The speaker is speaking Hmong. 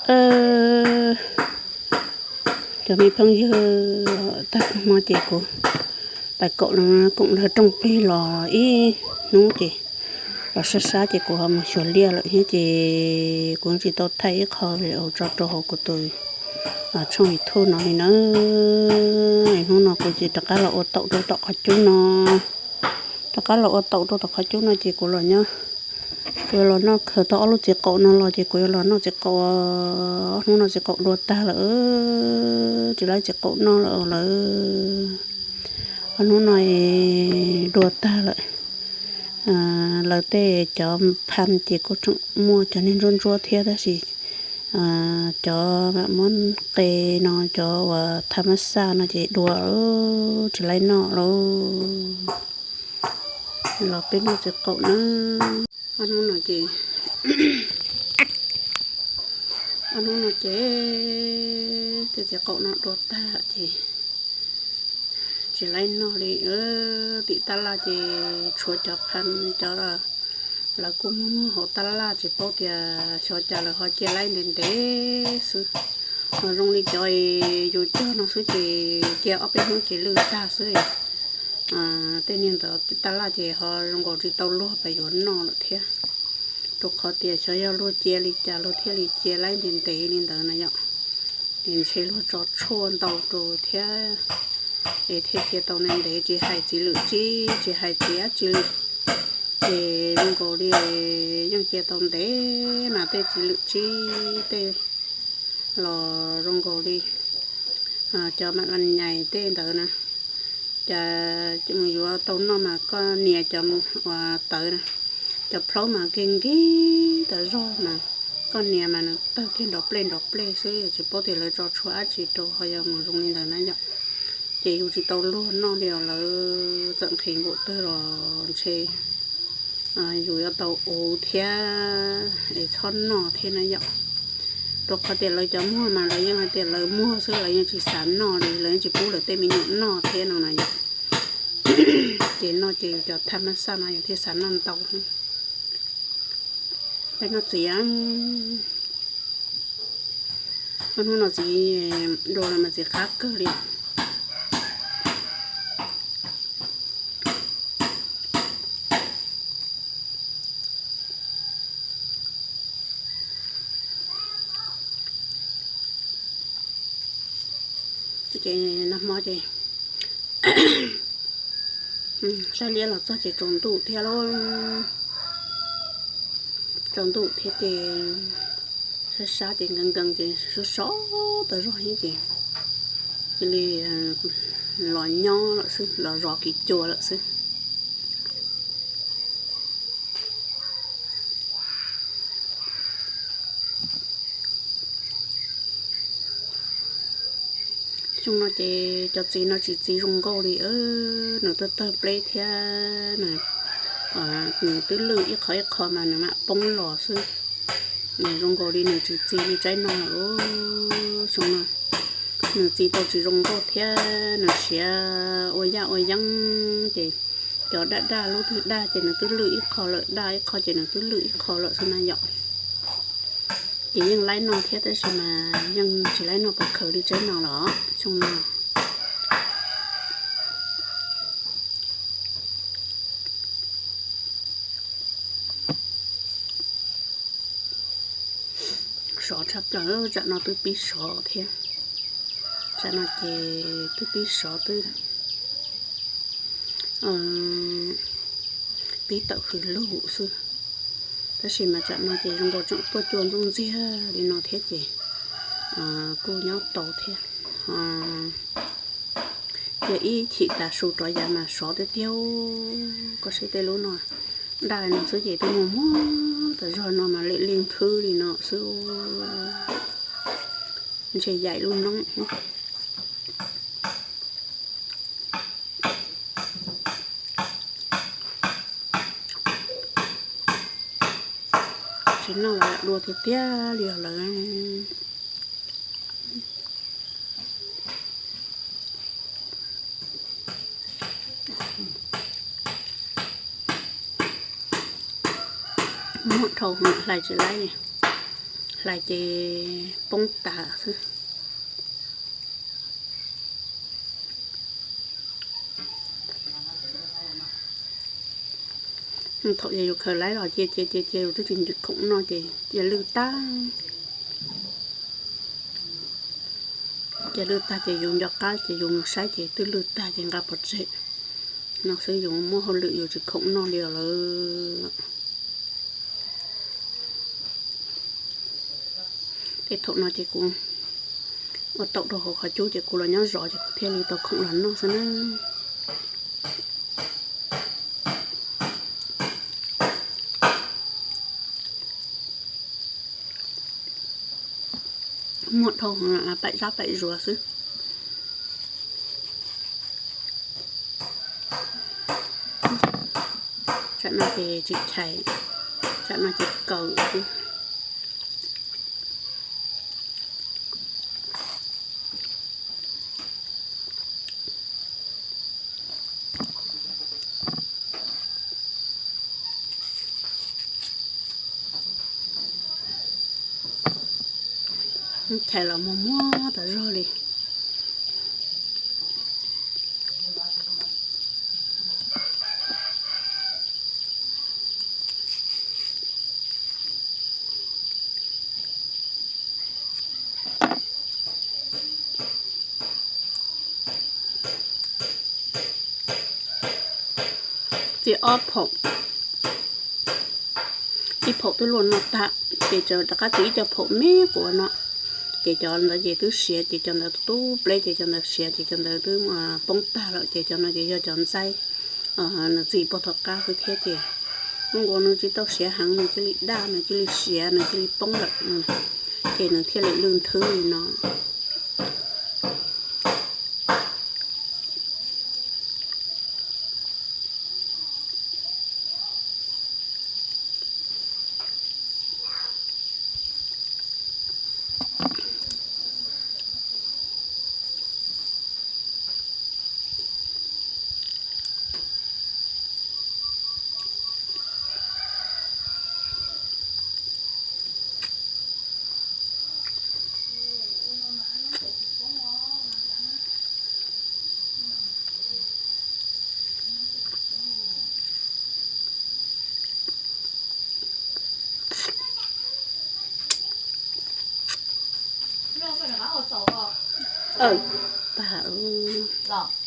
Cov me phooj ywg, tag hmo ces kuv pais koom, koom nrog rooj plig los ib hnub ces los sab sab ces kuv ho mus xyuas liaj lawm thiab ces kuv tsis tau thaij ib qho video tso rau hauv kuv tus tshooj YouTube no li na. Hnub no kuv ces rov qab los ua taum rau tom qhov cub no. Rov qab los ua taum rau tom qhov cub no ces kuv los nyob, kuv yuav los noj, khaws tau ob lub txiv qaum no los ces kuv yuav los noj txiv qaum. Ob hnub no txiv qaum dua tag lawm, tsis laib txiv qaum noj lawm lawm. Ob hnub no dua tag lawm. Lawv tej cov phaj ces kuj tseem muaj cov niag ntsuab ntsuab thiab tab sis cov mam muab qe no, cov uas tha mab xaj no ces dua, tsis laib noj lawm. Los peb noj txiv qaum na. Ob hnub no ces, ob hnub no ces tej txiv qaum no dua tag ces tsis laib noj li. Tim tab laj ces tshuav cov phaj, cov lawv kuj muag muag hauv tab laj, tsis paub tias xyov cas lawv ho cia laib ntev ntev xwb. Ho zoo li cov yus cog no xwb ces cia ob peb hnub ces lwj tag xwb. Tej niag ntawd tab laj ces ho zoo nkaus tsis tau luag pab yuav noj lawm thiab, rau qhov tias xyov yog luag cia li cas luag thiaj li cia laib ntev ntev li ntawd na yom. Es ntshe luag tso tshuaj ntau rau thiab, es thiaj cia tau ntev ntev, tsis hais txiv lwm tsib, tsis hais txiv dab tsi li, ces zoo nkaus li yeej cia tau ntev mas tej txiv lwm tsib tej los zoo nkaus li cov mam las nyais tej ntawd na, cas mus yuav tau noj mas koj nias cov uas tawv na, cov plhaub mas nkig nkig tas zog mas koj nias mas nws tawg kiag nrov plej nrov plej xwb, tsis paub tias lawv tso tshuaj dab tsi rau ho yog mus zoo li ntawd na yom. Ces yus tsis tau luag noj li os, lawv txawm nqhis npaum twg los ntshe yus yuav tau uv thiab es txhob noj thiab na yom. Rau qhov tias lawv cov muag mas lawv yeej hais tias lawv muag xwb, lawv yeej tsis xav noj li, lawv yeej tsis pub lawv tej me nyuam noj thiab no na yom. Ces no ces yus cov tha mab xaj no yus thiaj xav noj ntau. Peb noj txiv, hnub no txiv dua los mas txiv qab kawg li. Ces nag hmo ces saib liab los txog ces tsaus ntuj thiab lauj. Tsaus ntuj thiab ces sab sab ces nkees nkees ces sov sov tas zog thiab ces cia li los nyob lawm xwb, los zov kiv cua lawm xwb. Xyoo no ces cov txiv no tsis txi zoo nkauj li, nws twb tawg pleb thiab, nws twb lwj ib qho ib qho mas nws mam poob los xwb. Nws zoo nkaus li nws tsis txi li tsaib no lawm. Xyoo no nws txi tau tsis zoo nkauj thiab nws siav ua yaj ua yeeb ces cov daj daj lub twg daj ces nws twb lwj ib qho lawm, daj ib qho ces nws twb lwj ib qho lawm xwb na yom. Ces yeej laib noj thiab tab sis mas yeej tsis laib noj pov khawv li tsaib no los xyoo no. Sov tshaj plaws, tsam no twb pib sov thiab. Tsam no ces twb pib sov twb pib tawm hws lug xwb. Tab sis mas tsam no ces zoo nkaus tseem tuaj cua ntxooj ntxiag li no thiab ces kuj nyob tau thiab. Ces ib chim tas su rov yav mas sov tiag tiag. Koj saib tej lub no, daj no xwb ces twb muag muag tas zog no mas lem li nthwv li no xwb. Ntshe yaim lub noob. Tsis noj los dua tiag tiag li os lawm. Muab dhau hlais tsis laib li. Hlais ces poob tas xwb. Thaum yus khaws laib los cia cia cia cia yus twb tsis ntim khoom noj ces cia lwj tag. Cia lwj tag ces yus nco qab ces yus mus saib ces twb lwj tag ces nqa pov tseg. No xwb yus muaj hauj lwm yus tsis khoom noj li lawm. Tej thaum no ces kuv ua tau rau hauv qhov cub ces kuv los nyob zov ces kuv thiaj li tau khoom los noj xwb na. Muaj dhau paim zab paim zuav xwb. Tsam no ces tsis chais, tsam no ces kaw xwb. Chais los muag muag tas zog li. Txiav ob phaum, ib phaum twb luaj noj tag, ces rov qab txiav ib co phaum me quav no. Ces cov ntawd ces twb siav, ces cov ntawd tub pleb, ces cov ntawd siav, ces cov ntawd twb poob tag lawm, ces cov no ces yog cov ntxaib nws txi puag tom qab xwb thiab ces. Zoo nkaus nws tsis tau siav heev, nws cia li daj, nws cia li siav, nws cia li poob lawm, ces nws thiaj li lwj nthwv li no. Pag los.